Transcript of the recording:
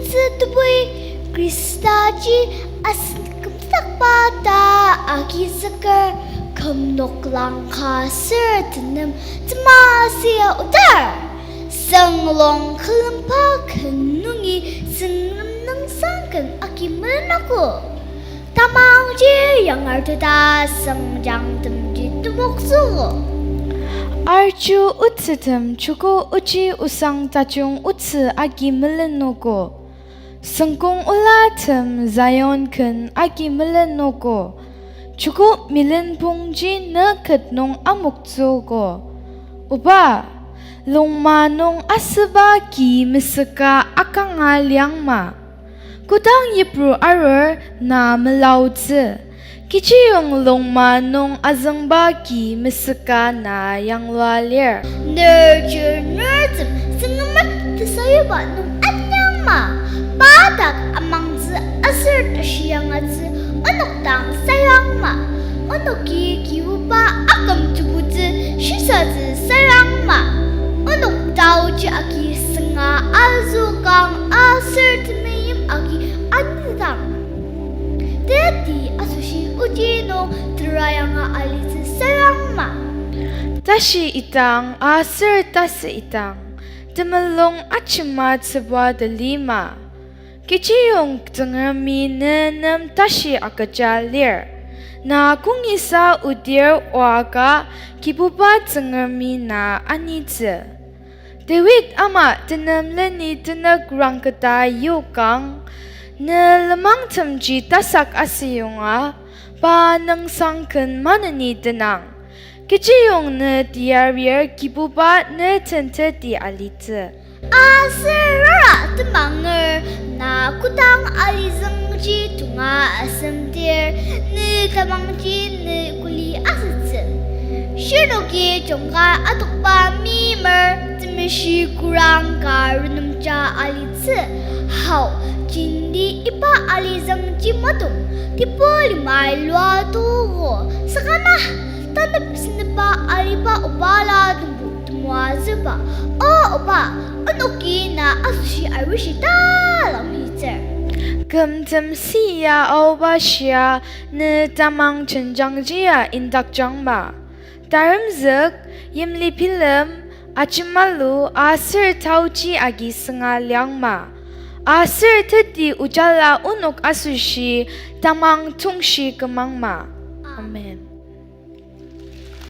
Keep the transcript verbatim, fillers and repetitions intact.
Tsü tebui Khristaji asen kümdakba ta agizüker küm noklang ka sür tenem tema sia otar. Senglong külemba ken nungi Tsüngrem nüngsang ken agi melenogo. Tamangji yangarteta sengjangtemji temoktsüogo. Arju otsütem joko ochi osang tajung otsü agi melenogo. Süngkong olatem Zion ken agi melenogo. Joko milenpongji ne ket nung amoktsüogo. Oba, longma nung asüba ki mesüka akanga liangma. Kodang yipru arur na melaotsü, kechiyong longma nung azüngba ki mesüka na yanglua lir. Ner chir nertem Tsüngremi tesayuba nung anyangma, pa dak amangtsü aser tashi angatsü onok dang sayangma. Onoki Kibuba aküm tebutsü shisatsü sayangma. Onok taoji agi sünga azükang aser temeim agi anidang, teti asoshi oji nung terayanga alitsü sayangma. Tashi idang aser tasü idang, temulung ajematsüba talima. Kechiyong Tsüngremi ne nem tashi agüja lir. Na kongisa odir oaka Kibuba Tsüngremi na anitsü. David ama tenem leni tenük rangketa yokang, ne lenmangtemji tasak asüyonga, pa nüngsang ken maneni tenang. Kechiyong ne tiyarir Kibuba ne tenteti alitsü. Aser rara temanger, na kodang alizüngji tonga asemdir, ne tamangji ne kuli asütsü. Shirnoki jungka adokba meimer, temeshi kurang ka renemja alitsü. Hao, jenti iba alizüngji matong, tebur limai lua togo. Saka na, tanep senepba aliba obala nungbo temoatsüba. O oba, onoki na asoshi arishi talang litsür. Kümtem sia aoba shia ne tamang jenjangjia indakjangma. Taremzük, yimli bilem, ajemalu aser taoji agi sünga liangma. Aser teti ojala onok asoshi tamang tongshi kümangma. Amen.